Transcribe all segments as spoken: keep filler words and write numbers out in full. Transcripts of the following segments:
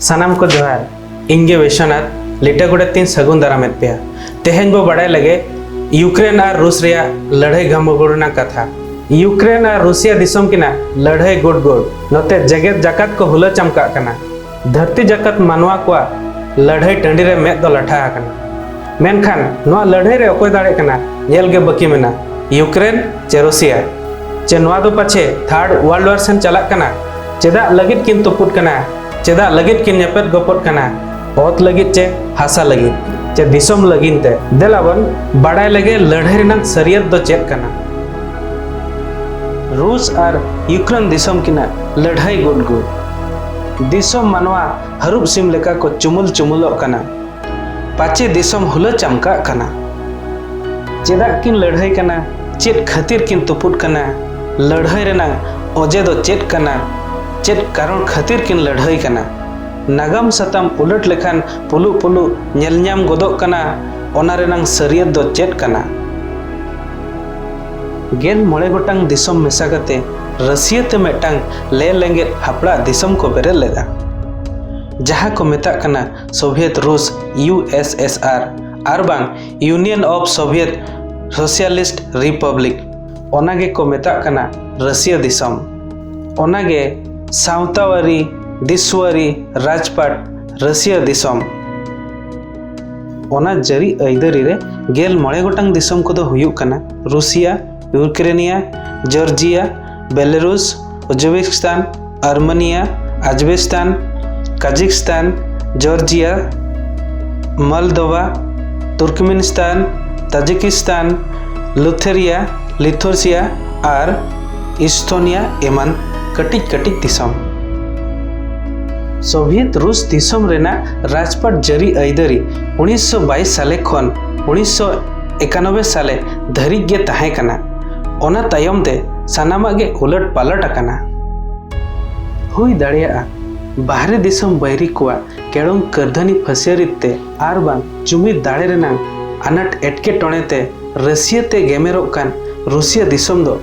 ᱥᱟᱱᱟᱢ ᱠᱚ ᱡᱚᱦᱟᱨ᱾ ᱤᱧ ᱜᱮ ᱵᱤᱥᱣᱚᱱᱟᱛᱷ, ᱞᱤᱴᱟᱹᱜᱚᱰᱮᱛ ᱛᱤᱧ ᱥᱟᱹᱜᱩᱱ ᱫᱟᱨᱟᱢᱮᱫ ᱯᱮᱭᱟ᱾ ᱛᱮᱦᱮᱧ ᱵᱚ ᱵᱟᱲᱟᱭ ᱞᱮᱜᱮ ᱤᱭᱩᱠᱨᱮᱱ ᱟᱨ ᱨᱩᱥ ᱨᱮᱭᱟᱜ ᱞᱟᱹᱲᱦᱟᱹᱭ ᱜᱷᱟᱢᱚᱜᱚᱲ ᱨᱮᱱᱟᱜ ᱠᱟᱛᱷᱟ᱾ ᱤᱭᱩᱠᱨᱮᱱ ᱟᱨ ᱨᱩᱥᱤᱭᱟ ᱫᱤᱥᱚᱢ ᱠᱤᱱᱟᱜ ᱞᱟᱹᱲᱦᱟᱹᱭ ᱜᱩᱰ ᱜᱩᱰ᱾ ᱱᱚᱛᱮ ᱡᱮᱜᱮᱛ ᱡᱟᱠᱟᱛ ᱠᱚ ᱦᱩᱞᱟᱹ ᱪᱟᱢᱠᱟᱜ ᱠᱟᱱᱟ᱾ ᱫᱷᱟᱹᱨᱛᱤ ᱡᱟᱠᱟᱛ ᱢᱟᱱᱣᱟ ᱠᱚᱣᱟᱜ ᱞᱟᱹᱲᱦᱟᱹᱭ ᱴᱟᱺᱰᱤ ᱨᱮ ᱢᱮᱫ ᱫᱚ ᱞᱟᱴᱷᱟ ᱟᱠᱟᱱᱟ᱾ ᱢᱮᱱᱠᱷᱟᱱ ᱱᱚᱣᱟ ᱞᱟᱹᱲᱦᱟᱹᱭ ᱨᱮ ᱚᱠᱚᱭ ᱫᱟᱲᱮᱜ ᱠᱟᱱᱟ, ᱧᱮᱞ ᱜᱮ ᱵᱟᱹᱠᱤ ᱢᱮᱱᱟᱜ᱾ ᱤᱭᱩᱠᱨᱮᱱ ᱪᱮ ᱨᱩᱥᱤᱭᱟ? ᱪᱮ ᱱᱚᱣᱟ ᱫᱚ ᱯᱟᱪᱷᱮ ᱛᱷᱟᱨᱰ ᱣᱟᱨᱞᱰ ᱣᱟᱨ ᱥᱮᱱ ᱪᱟᱞᱟᱜ ᱠᱟᱱᱟ? ᱪᱮᱫᱟᱜ ᱞᱟᱹᱜᱤᱫ ᱠᱤᱱ ᱛᱩᱯᱩᱫ ᱠᱟᱱᱟ? ᱪᱮᱫᱟᱜ ᱞᱟᱹᱜᱤᱫ ᱠᱤᱱ ᱧᱮᱯᱮᱫ ᱜᱚᱯᱚᱫ ᱠᱟᱱᱟ? ᱚᱛ ᱞᱟᱹᱜᱤᱫ ᱪᱮ ᱦᱟᱥᱟ ᱞᱟᱹᱜᱤᱫ ᱪᱮ ᱫᱤᱥᱚᱢ ᱞᱟᱹᱜᱤᱫ ᱛᱮ? ᱫᱮᱞᱟ ᱵᱚᱱ ᱵᱟᱲᱟᱭ ᱞᱮᱜᱮ ᱞᱟᱹᱲᱦᱟᱹᱭ ᱨᱮᱱᱟᱜ ᱥᱟᱹᱨᱤᱭᱟᱹᱛ ᱫᱚ ᱪᱮᱫ ᱠᱟᱱᱟ᱾ ᱨᱩᱥ ᱟᱨ ᱤᱭᱩᱠᱨᱮᱱ ᱫᱤᱥᱚᱢ ᱠᱤᱱᱟᱜ ᱞᱟᱹᱲᱦᱟᱹᱭ ᱜᱩᱰ ᱜᱩᱰ᱾ ᱫᱤᱥᱚᱢ ᱢᱟᱱᱣᱟ ᱦᱟᱹᱨᱩᱵ ᱥᱤᱢ ᱞᱮᱠᱟ ᱠᱚ ᱪᱩᱢᱩᱞ ᱪᱩᱢᱩᱞᱚᱜ ᱠᱟᱱᱟ᱾ ᱯᱟᱪᱮ ᱫᱤᱥᱚᱢ ᱦᱩᱞᱟᱹ ᱪᱟᱢᱠᱟᱜ ᱠᱟᱱᱟ᱾ ᱪᱮᱫᱟᱜ ᱠᱤᱱ ᱞᱟᱹᱲᱦᱟᱹᱭ ᱠᱟᱱᱟ? ᱪᱮᱫ ᱠᱷᱟᱹᱛᱤᱨ ᱠᱤᱱ ᱛᱩᱯᱩᱫ ᱠᱟᱱᱟ? ᱞᱟᱹᱲᱦᱟᱹᱭ ᱨᱮᱱᱟᱜ ᱚᱡᱮ ᱫᱚ ᱪᱮᱫ ᱠᱟᱱᱟ? ᱪᱮᱫ ᱠᱟᱨᱚᱱ ᱠᱷᱟᱹᱛᱤᱨ ᱠᱤᱱ ᱞᱟᱹᱲᱦᱟᱹᱭ ᱠᱟᱱᱟ? ᱱᱟᱜᱟᱢ ᱥᱟᱛᱟᱢ ᱩᱞᱟᱹᱴ ᱞᱮᱠᱷᱟᱱ ᱯᱩᱞᱩᱜ ᱯᱩᱞᱩᱜ ᱧᱮᱞ ᱧᱟᱢ ᱜᱚᱫᱚᱜ ᱠᱟᱱᱟ᱾ ᱚᱱᱟ ᱨᱮᱱᱟᱝ ᱥᱟᱹᱨᱤᱭᱟᱹᱛ ᱫᱚ ᱪᱮᱫ ᱠᱟᱱᱟ? ᱜᱮᱞ ᱢᱚᱬᱮ ᱜᱚᱴᱟᱝ ᱫᱤᱥᱚᱢ ᱢᱮᱥᱟ ᱠᱟᱛᱮ ᱨᱟᱹᱥᱤᱭᱟᱹ ᱛᱮ ᱢᱤᱫᱴᱟᱝ ᱞᱮ ᱞᱮᱸᱜᱮᱫ ᱦᱟᱯᱲᱟᱜ ᱫᱤᱥᱚᱢ ᱠᱚ ᱵᱮᱨᱮᱫ ᱞᱮᱫᱟ, ᱡᱟᱦᱟᱸ ᱠᱚ ᱢᱮᱛᱟᱜ ᱠᱟᱱᱟ ᱥᱳᱵᱷᱤᱭᱮᱛ ᱨᱩᱥ, ᱤᱭᱩ ᱮᱥ ᱮᱥ ᱟᱨ, ᱟᱨ ᱵᱟᱝ Union of Soviet Socialist Republic, ᱚᱱᱟ ᱜᱮᱠᱚ ᱢᱮᱛᱟᱜ ᱠᱟᱱᱟ ᱨᱟᱹᱥᱤᱭᱟᱹ ᱫᱤᱥᱚᱢ᱾ ᱚᱱᱟ ᱜᱮ ᱥᱟᱶᱛᱟᱣᱟᱨᱤ, ᱫᱤᱥᱣᱟᱨᱤ, ᱨᱟᱡᱽᱯᱟᱴ ᱨᱟᱹᱥᱤᱭᱟᱹ ᱫᱤᱥᱚᱢ᱾ ᱚᱱᱟ ᱡᱟᱹᱨᱤ ᱟᱹᱭᱫᱟᱹᱨᱤ ᱨᱮ ᱜᱮᱞ ᱢᱚᱬᱮ ᱜᱚᱴᱟᱝ ᱫᱤᱥᱚᱢ ᱠᱚᱫᱚ ᱦᱩᱭᱩᱜ ᱠᱟᱱᱟ ᱨᱩᱥᱤᱭᱟ, ᱭᱩᱠᱨᱮᱱᱤᱭᱟ, ᱡᱚᱨᱡᱤᱭᱟ, ᱵᱮᱞᱟᱨᱩᱥ, ᱩᱡᱵᱮᱠᱤᱥᱛᱟᱱ, ᱟᱨᱢᱮᱱᱤᱭᱟ, ᱟᱡᱵᱮᱥᱛᱟᱱ, ᱠᱟᱡᱟᱠᱥᱛᱟᱱ, ᱡᱚᱨᱡᱤᱭᱟ, ᱢᱚᱞᱫᱳᱵᱟ, ᱛᱩᱨᱠᱢᱮᱱᱤᱥᱛᱟᱱ, ᱛᱟᱡᱤᱠᱤᱥᱛᱟᱱ, ᱞᱩᱛᱷᱮᱨᱤᱭᱟ, ᱞᱤᱛᱷᱩᱨᱥᱤᱭᱟ ᱟᱨ ᱤᱥᱛᱷᱳᱱᱤᱭᱟ ᱮᱢᱟᱱ ᱠᱟᱹᱴᱤᱡ ᱠᱟᱹᱴᱤᱡ ᱫᱤᱥᱚᱢ᱾ ᱥᱳᱵᱷᱤᱭᱮᱛ ᱨᱩᱥ ᱫᱤᱥᱚᱢ ᱨᱮᱱᱟᱜ ᱨᱟᱡᱽᱯᱟᱴ ᱡᱟᱹᱨᱤ ᱟᱹᱭᱫᱟᱹᱨᱤ ᱩᱱᱤᱥᱥᱚ ᱵᱟᱭᱤᱥ ᱥᱟᱞᱮ ᱠᱷᱚᱱ ᱩᱱᱤᱥᱥᱚ ᱮᱠᱟᱱᱚᱵᱵᱳᱭ ᱥᱟᱞᱮ ᱫᱷᱟᱹᱨᱤᱡ ᱜᱮ ᱛᱟᱦᱮᱸ ᱠᱟᱱᱟ᱾ ᱚᱱᱟ ᱛᱟᱭᱚᱢ ᱛᱮ ᱥᱟᱱᱟᱢᱟᱜ ᱜᱮ ᱩᱞᱟᱹᱴ ᱯᱟᱞᱟᱴ ᱟᱠᱟᱱᱟ᱾ ᱦᱩᱭ ᱫᱟᱲᱮᱭᱟᱜᱼᱟ, ᱵᱟᱦᱨᱮ ᱫᱤᱥᱚᱢ ᱵᱟᱹᱭᱨᱤ ᱠᱚᱣᱟᱜ ᱠᱮᱲᱚᱝ ᱠᱟᱹᱨᱫᱷᱟᱹᱱᱤ ᱯᱷᱟᱹᱥᱭᱟᱹᱨᱤᱛ ᱛᱮ ᱟᱨ ᱵᱟᱝ ᱡᱩᱢᱤᱫ ᱫᱟᱲᱮ ᱨᱮᱱᱟᱜ ᱟᱱᱟᱴ ᱮᱴᱠᱮᱴᱚᱬᱮ ᱛᱮ ᱨᱟᱹᱥᱤᱭᱟᱹ ᱛᱮ ᱜᱮᱢᱮᱨᱚᱜ ᱠᱟᱱ ᱨᱩᱥᱤᱭᱟᱹ ᱫᱤᱥᱚᱢ ᱫᱚ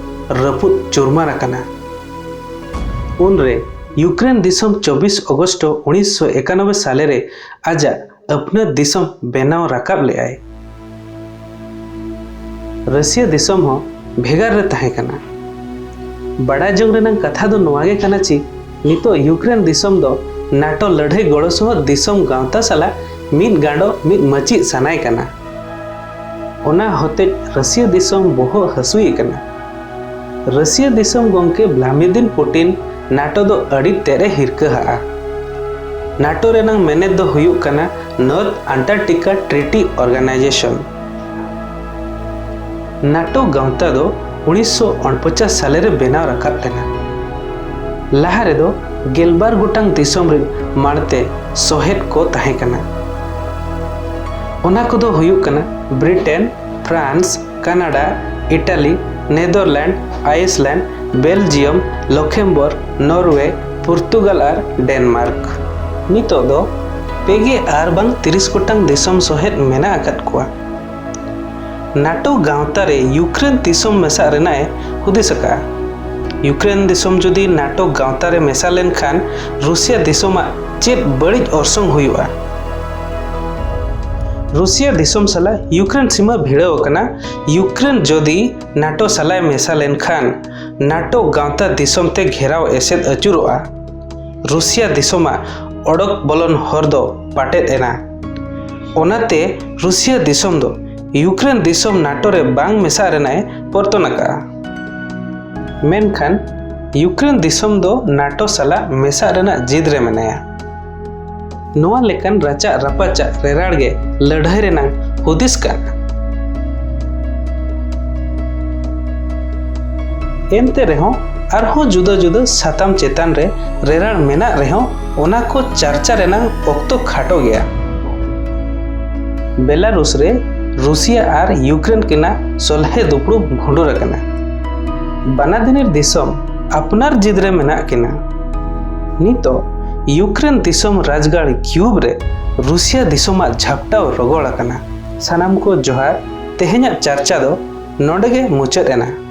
ᱨᱟᱹᱯᱩᱫ ᱪᱩᱨᱢᱟᱨ ᱟᱠᱟᱱᱟ᱾ ᱩᱱᱨᱮ ᱤᱭᱩᱠᱨᱮᱱ ᱫᱤᱥᱚᱢ ᱪᱚᱵᱵᱤᱥ ᱚᱜᱚᱥᱴ ᱩᱱᱤᱥᱥᱚ ᱮᱠᱟᱱᱚᱵᱵᱳᱭ ᱥᱟᱞᱮ ᱨᱮ ᱟᱡᱟᱜ ᱟᱹᱯᱱᱟᱹᱛ ᱫᱤᱥᱚᱢ ᱵᱮᱱᱟᱣ ᱨᱟᱠᱟᱵ ᱞᱮᱫᱟᱭ᱾ ᱨᱟᱹᱥᱤᱭᱟ ᱫᱤᱥᱚᱢ ᱦᱚᱸ ᱵᱷᱮᱜᱟᱨ ᱨᱮ ᱛᱟᱦᱮᱸ ᱠᱟᱱᱟ᱾ ᱵᱟᱰᱟᱭ ᱡᱚᱝ ᱨᱮᱱᱟᱜ ᱠᱟᱛᱷᱟ ᱫᱚ ᱱᱚᱣᱟ ᱜᱮ ᱠᱟᱱᱟ ᱪᱤ ᱱᱤᱛᱚᱜ ᱤᱭᱩᱠᱨᱮᱱ ᱫᱤᱥᱚᱢ ᱫᱚ ᱱᱟᱴᱳ ᱞᱟᱹᱲᱦᱟᱹᱭ ᱜᱚᱲᱚ ᱥᱚᱦᱚᱫ ᱫᱤᱥᱚᱢ ᱜᱟᱶᱛᱟ ᱥᱟᱞᱟᱜ ᱢᱤᱫ ᱜᱟᱸᱰᱚ, ᱢᱤᱫ ᱢᱟᱹᱪᱤ ᱥᱟᱱᱟᱭ ᱠᱟᱱᱟ᱾ ᱚᱱᱟ ᱦᱚᱛᱮᱡ ᱨᱟᱹᱥᱤᱭᱟ ᱫᱤᱥᱚᱢ ᱵᱚᱦᱚᱜ ᱦᱟᱹᱥᱩᱭᱮ ᱠᱟᱱᱟ᱾ ᱨᱟᱹᱥᱤᱭᱟ ᱫᱤᱥᱚᱢ ᱜᱚᱢᱠᱮ ᱵᱷᱞᱟᱢᱤᱫᱤᱱ ᱯᱩᱴᱤᱱ ᱱᱟᱴᱳ ᱫᱚ ᱟᱹᱰᱤ ᱛᱮᱫ ᱮ ᱦᱤᱨᱠᱟᱹ ᱦᱟᱜᱼᱟ᱾ ᱱᱟᱴᱳ ᱨᱮᱱᱟᱜ ᱢᱮᱱᱮᱛ ᱫᱚ ᱦᱩᱭᱩᱜ ᱠᱟᱱᱟ North Antarctica Treaty Organization᱾ ᱱᱟᱴᱳ ᱜᱟᱶᱛᱟ ᱫᱚ ᱩᱱᱤᱥᱥᱚ ᱩᱱᱯᱚᱪᱟᱥ ᱥᱟᱞᱮ ᱨᱮ ᱵᱮᱱᱟᱣ ᱨᱟᱠᱟᱵ ᱞᱮᱱᱟ᱾ ᱞᱟᱦᱟ ᱨᱮᱫᱚ ᱜᱮᱞᱵᱟᱨ ᱜᱚᱴᱟᱝ ᱫᱤᱥᱚᱢ ᱨᱮᱱ ᱢᱟᱲᱛᱮ ᱥᱚᱦᱮᱫ ᱠᱚ ᱛᱟᱦᱮᱸ ᱠᱟᱱᱟ᱾ ᱚᱱᱟ ᱠᱚᱫᱚ ᱦᱩᱭᱩᱜ ᱠᱟᱱᱟ Britain, France, Canada, Italy, Netherland, Iceland, Belgium, Luxembourg, Norway, Portugal ᱟᱨ ᱰᱮᱱᱢᱟᱨᱠ᱾ ᱱᱤᱛᱚᱜ ᱫᱚ ᱯᱮᱜᱮ ᱟᱨ ᱵᱟᱝ ᱛᱤᱨᱤᱥ ᱜᱚᱴᱟᱝ ᱫᱤᱥᱚᱢ ᱥᱚᱦᱮᱫ ᱢᱮᱱᱟᱜ ᱟᱠᱟᱫ ᱠᱚᱣᱟ᱾ ᱱᱟᱴᱳ ᱜᱟᱶᱛᱟ ᱨᱮ ᱤᱭᱩᱠᱨᱮᱱ ᱫᱤᱥᱚᱢ ᱢᱮᱥᱟᱜ ᱨᱮᱱᱟᱜ ᱮ ᱦᱩᱫᱤᱥ ᱟᱠᱟᱫᱼᱟ᱾ ᱤᱭᱩᱠᱨᱮᱱ ᱫᱤᱥᱚᱢ ᱡᱩᱫᱤ ᱱᱟᱴᱳ ᱜᱟᱶᱛᱟ ᱨᱮ ᱢᱮᱥᱟ ᱞᱮᱱᱠᱷᱟᱱ ᱨᱩᱥᱤᱭᱟ ᱫᱤᱥᱚᱢᱟᱜ ᱪᱮᱫ ᱵᱟᱹᱲᱤᱡ ᱚᱨᱥᱚᱝ ᱦᱩᱭᱩᱜᱼᱟ? ᱨᱩᱥᱤᱭᱟ ᱫᱤᱥᱚᱢ ᱥᱟᱞᱟᱜ ᱤᱭᱩᱠᱨᱮᱱ ᱥᱤᱢᱟᱹ ᱵᱷᱤᱲᱟᱹᱣ ᱟᱠᱟᱱᱟ᱾ ᱤᱭᱩᱠᱨᱮᱱ ᱡᱩᱫᱤ ᱱᱟᱴᱳ ᱥᱟᱞᱟᱜ ᱮ ᱢᱮᱥᱟ ᱞᱮᱱᱠᱷᱟᱱ ᱱᱟᱴᱳ ᱜᱟᱶᱛᱟ ᱫᱤᱥᱚᱢ ᱛᱮ ᱜᱷᱮᱨᱟᱣ ᱮᱥᱮᱫ ᱟᱹᱪᱩᱨᱚᱜᱼᱟ᱾ ᱨᱩᱥᱤᱭᱟ ᱫᱤᱥᱚᱢᱟᱜ ᱚᱰᱚᱠ ᱵᱚᱞᱚᱱ ᱦᱚᱨ ᱫᱚ ᱯᱟᱴᱮᱫ ᱮᱱᱟ᱾ ᱚᱱᱟᱛᱮ ᱨᱩᱥᱤᱭᱟ ᱫᱤᱥᱚᱢ ᱫᱚ ᱤᱭᱩᱠᱨᱮᱱ ᱫᱤᱥᱚᱢ ᱱᱟᱴᱳ ᱨᱮ ᱵᱟᱝ ᱢᱮᱥᱟᱜ ᱨᱮᱱᱟᱜ ᱮ ᱯᱚᱨᱛᱚᱱ ᱟᱠᱟᱫᱼᱟ᱾ ᱢᱮᱱᱠᱷᱟᱱ ᱤᱭᱩᱠᱨᱮᱱ ᱫᱤᱥᱚᱢ ᱫᱚ ᱱᱟᱴᱳ ᱥᱟᱞᱟᱜ ᱢᱮᱥᱟᱜ ᱨᱮᱱᱟᱜ ᱡᱤᱫ ᱨᱮ ᱢᱮᱱᱟᱭᱟ᱾ ᱱᱚᱣᱟ ᱞᱮᱠᱟᱱ ᱨᱟᱪᱟᱜ ᱨᱟᱯᱟᱪᱟᱜ ᱨᱮᱨᱟᱲ ᱜᱮ ᱞᱟᱹᱲᱦᱟᱹᱭ ᱨᱮᱱᱟᱜ ᱦᱩᱫᱤᱥ ᱠᱟᱱᱟ᱾ ᱮᱱᱛᱮ ᱨᱮᱦᱚᱸ ᱟᱨᱦᱚᱸ ᱡᱩᱫᱟᱹ ᱡᱩᱫᱟᱹ ᱥᱟᱛᱟᱢ ᱪᱮᱛᱟᱱ ᱨᱮ ᱨᱮᱨᱟᱲ ᱢᱮᱱᱟᱜ ᱨᱮᱦᱚᱸ ᱚᱱᱟ ᱠᱚ ᱪᱟᱨᱪᱟ ᱨᱮᱱᱟᱜ ᱚᱠᱛᱚ ᱠᱷᱟᱴᱚ ᱜᱮᱭᱟ᱾ ᱵᱮᱞᱟᱨᱩᱥ ᱨᱮ ᱨᱩᱥᱤᱭᱟ ᱟᱨ ᱤᱭᱩᱠᱨᱮᱱ ᱠᱤᱱᱟᱜ ᱥᱚᱞᱦᱮ ᱫᱩᱯᱲᱩᱵ ᱵᱷᱩᱸᱰᱩᱨ ᱟᱠᱟᱱᱟ᱾ ᱵᱟᱱᱟᱫᱤᱱᱤᱨ ᱫᱤᱥᱚᱢ ᱟᱯᱱᱟᱨ ᱡᱤᱫ ᱨᱮ ᱢᱮᱱᱟᱜ ᱠᱤᱱᱟ᱾ ᱱᱤᱛᱚᱜ ᱤᱭᱩᱠᱨᱮᱱ ᱫᱤᱥᱚᱢ ᱨᱟᱡᱽᱜᱟᱲ ᱠᱤᱭᱩᱵ ᱨᱮ ᱨᱩᱥᱤᱭᱟ ᱫᱤᱥᱚᱢᱟᱜ ᱡᱷᱟᱯᱴᱟᱣ ᱨᱚᱜᱚᱲ ᱟᱠᱟᱱᱟ᱾ ᱥᱟᱱᱟᱢ ᱠᱚ ᱡᱚᱦᱟᱨ᱾ ᱛᱮᱦᱮᱧᱟᱜ ᱪᱟᱨᱪᱟ ᱫᱚ ᱱᱚᱰᱮ ᱜᱮ ᱢᱩᱪᱟᱹᱫ ᱮᱱᱟ᱾